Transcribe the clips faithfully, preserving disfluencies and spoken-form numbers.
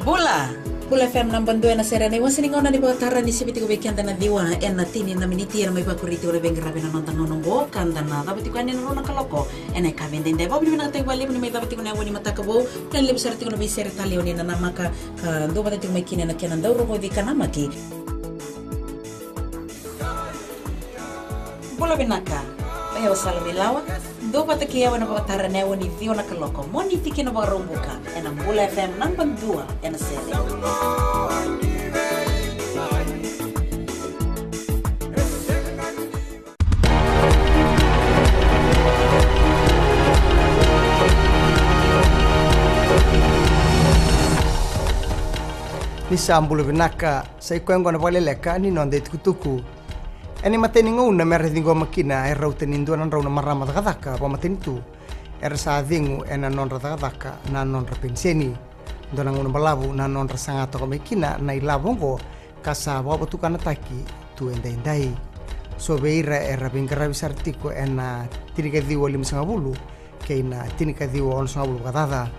Bula. Bula F M naba dua ena sere, na iwase ni gauna ni vakatara ni sivi tiko vei keda na ciwa ena tini na miniti, ena mai vakuri tiko na veiqaravi ena noda gauna oqo, ka da na cava tiko yani ena rua na kaloko ena yakavi edaidai. Vakavinavinakataki vakalevu ni mai cava tiko na aua ni mataka vou, ka levu sara tiko na veisere talei o ni na namaka ka dua vata tiko mai kina ena kena dau rogoci ka namaki. Bula vinaka. O yau o Sala Veilawa. Dua vata kei au ena vakatara ena aua ni ciwa na kaloko, Moniti ki na Vakaraubuka, ena Bula F M naba dua ena sere. Ni sa bula vinaka. Sa i koya oqo na vakaleleka ni noda itukutuku. Ena imatai ni gauna me ra ciqoma kina e rauta ni dua na drau na marama cakacaka vakamatanitu era sa cegu ena nodra cakacaka na nodra peniseni. Dua na gauna balavu na nodra saga toka mai kina na ilavo oqo ka sa vakavatukanataki tu edaidai. So vei ira era veiqaravi sara tiko ena tinikaciwa limasagavulu kei na tinikaciwa onosagavulu vakacaca.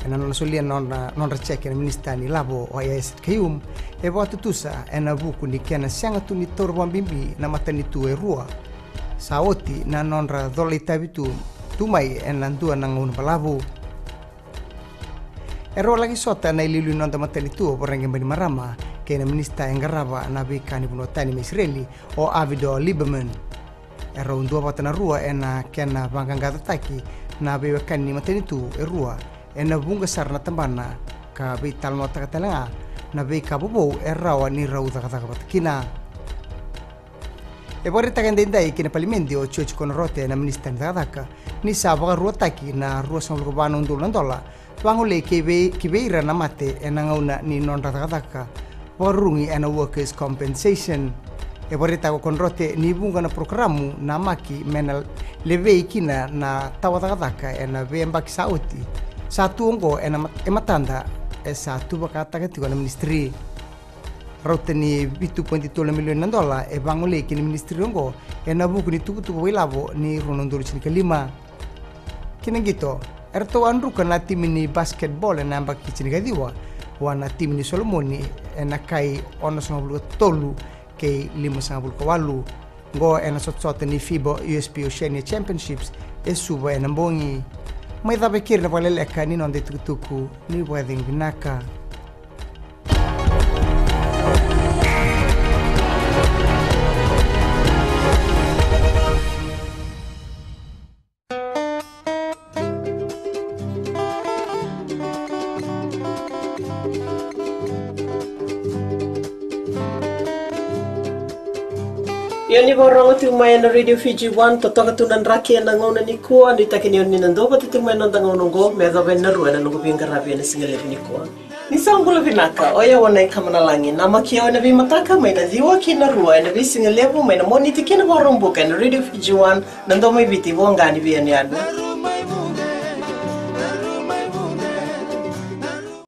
Ena nona solia nodra, nodra jeke na minisita ni lavo o Aiyaz Sayed-Khaiyum, e vakatutusa ena vuku ni kena sega tu ni taura vakabibi na matanitu e rua. Sa oti na nodra cola itavi tu, tu mai ena dua na gauna balavu. E rau laki sota na iliuliu ni noda matanitu o Voreqe Bainimarama kei na minisita e qarava na veika ni vanua tani mai Isireli o Avigdor Lieberman. E rau duavata na rua ena kena vaqaqacotaki na veiwekani ni matanitu e rua ena vuqa sara na tabana ka veitalanoataka tale ga na veika vovou e rawa ni rau cakacaka vata kina. E vakaraitaka edaidai ki na palimedi o George Konrote na minisita ni cakacaka ni sa vakaruataki na ruasagavulu ka va na udolu na dola vagolei ki vei, ki vei ira na mate ena gauna ni nodra cakacaka vakarurugi ena workers compensation. E vakaraitaka o Konrote ni vuqa na porokaramu namaki me na levei kina na tawa cakacaka ena veiyabaki sa oti sa tu oqo ena mat-, e matada e sa tuvakataka tiko na minisitiri. Rauta ni vitu poidi tolu na milioni na dola e vagolei ki na minisitiri oqo ena vuku ni tuvatuva vakailavo ni rua na udolu tinikalima. Ki na qito, eratou a druka na timi ni basketball ena yabaki tinikaciwa vua na timi ni Solomoni ena kai onosagavulu ka tolu kei limasagavulu ka walu. Oqo ena sotasota ni fiba U S P Oceania Championships e Suva ena bogi. Mai cava e keri na vakaleleka ni noda itukutuku, ni vakacegu vinaka. Ia ni vakarorogo tiko mai ena Radio Fiji One, totoka tu na draki ena gauna nikua, nuitaki ni o ni na duavata tiko mai ena noda gauna oqo me yacova ena rua ena noqu veiqaravi ena sigalevu nikua. Ni sa bula vinaka, o yau o Nai Kamanalagi, namaki au ena veimataka mai na ciwa ki na rua ena veisigalevu mai na Moniti ki na Vakaraubuka ena Radio Fiji One, na domo i Viti, voqa ni veiyanuyanu.